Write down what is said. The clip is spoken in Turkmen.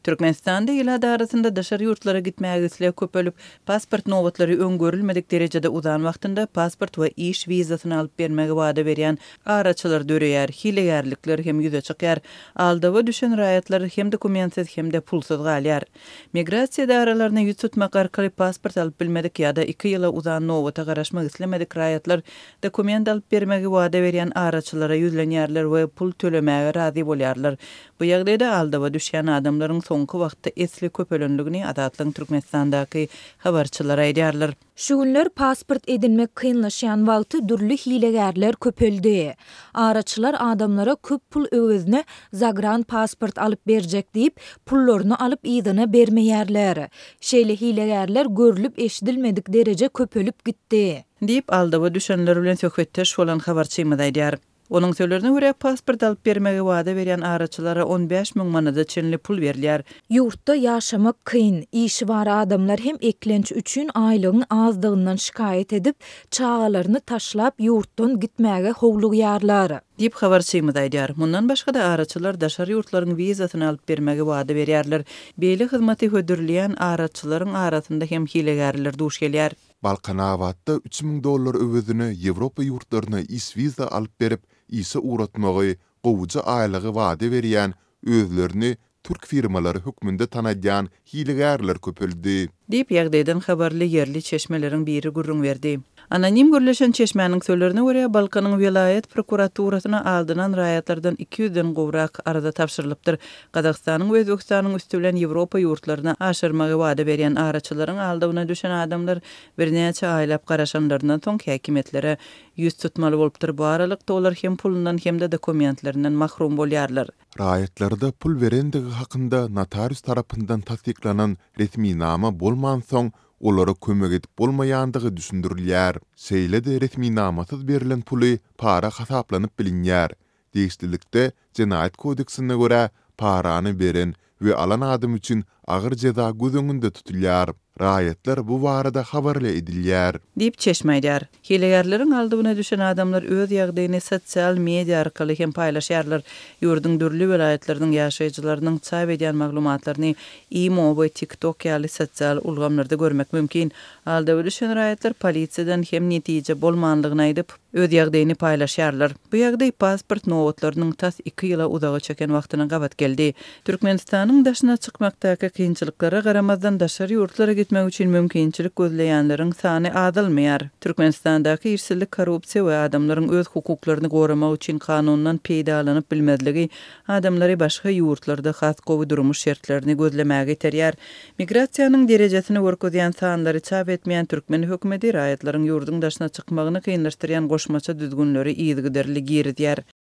Türkmenistanda ilat arasynda daşary ýurtlara gitmäge isleg köpelip, pasport nobatlary öň görülmedik derejede uzan wagtynda pasport we iş wizasyny alyp bermegi wada berýän araçylar döreýär, hilegärlikler hem ýüze çykýar. Aldawa düşen raýatlar hem dokumentsiz hem-de pulsuz galýar. Migrasiýa edaralaryna ýüz tutmak arkaly pasport alyp bilmedik ýa-da iki ýyla uzan nobata garaşmak islemedik raýatlar dokument alyp bermegi wada berýän araçylara ýüzlenýärler we pul tölemäge razy bolýarlar. Bu ýagdaýda aldawa düşýän adamlaryň soňky wagtda esli köpelendigini Azatlygyň Türkmenistandaky habarçylary aýdýarlar. Şu günler pasport edinmek kynlaşýan wagty dürli hilegärler köpeldi. Araçylar adamlara köp pul öwezine zagran pasport alyp berjek diýip, pullaryny alyp yzyna bermeýärler. Şeýle hilegärler görlüp-eşidilmedik dereje köpelip gitdi. Diýip, aldawa düşenler bilen söhbetdeş bolan habarçymyz aýdýar. Onuň sözlerine görä, pasport alyp bermegi wada berýän araçylara 15 müň manada çenli pul berilýär. Ýurtda ýaşamak kyn, işi bar adamlar hem eklenç üçin aýlygyň azdygyndan şikaýat edip, çagalaryny taşlap ýurtdan gitmäge howlugýarlar. Diýip, habarçymyz aýdýar. Mundan başga-da, araçylar daşary ýurtlaryň wizasyny alyp bermegi wada berýärler. Beýle hyzmaty hödürleýän araçylaryň arasynda hem hilegärler duş gelýär. Balkanabatda 3000 dollar öwezine Ýewropa ýurtlaryna iş wiza alyp berip, işe ugratmagy, gowuja aýlygy wada berýän, özlerini türk firmalary hökmünde tanadýan hilegärler köpeldi. Diýip, ýagdaýdan habarly ýerli çeşmeleriň biri gürrüň berdi. Anonim gürleşen çeşmäniň sözlerine görä, Balkanyň welaýat prokuraturasyna aldanan raýatlardan iki ýüzden gowrak arza tabşyrylypdyr. Gazagystanyň we Özbegistanyň üsti bilen Ýewropa ýurtlaryna aşyrmagy wada berýän araçylaryň aldawyna düşen adamlar birnäçe aýlap garaşanlaryndan soň häkimiýetlere ýüz tutmaly bolupdyr. Bu aralykda olar hem pulundan hem-de dokumentlerinden mahrum bolýarlar. Raýatlarda pul berendigi hakynda notarius tarapyndan tassyklanan resminama bolmansoň, olara kömek edip bolmaýandygy düşündirilýär. Şeýle-de resminamasyz berlen puly para hasaplanyp bilinýär. Degişlilikde, Jenaýat kodeksine görä, parany beren we alan adam üçin agyr jeza göz öňünde tutulýar. Raýatlar bu barada habarly edilýär. Diýip, çeşme aýdýar. Hilegärleriň aldawyna düşen adamlar öz ýagdaýyny sosial media arkaly hem paýlaşýarlar. Ýurduň dürli welaýatlarynyň ýaşaýjylarynyň çap edýän maglumatlaryny imo we TikTok ýaly sosial ulgamlarda görmek mümkin. Aldawa düşen raýatlar polisiýadan hem netije bolmanlygyny aýdyp, öz ýagdaýyny paýlaşýarlar. Bu ýagdaý pasport nobatlarynyň tas iki ýyla uzaga çeken wagtyna gabat geldi. Türkmenistanyň daşyna çykmakdaky kynçylyklara garamazdan, daşary ýurtlara gitmek üçin mümkinçilik gözleýänleriň sany azalmaýar. Türkmenistandaky işsizlik, korrupsiýa we adamlaryň öz hukuklaryny goramak üçin kanundan peýdalanyp bilmezligi adamlary başga ýurtlarda has gowy durmuş şertlerini gözlemäge iterýär. Migrasiýanyň derejesini görkezýän sanlary çap etmeýän türkmen hökümeti raýatlaryň ýurduň daşyna çykmagyny kynlaşdyrýan goşmaça düzgünleri yzygiderli girizýär.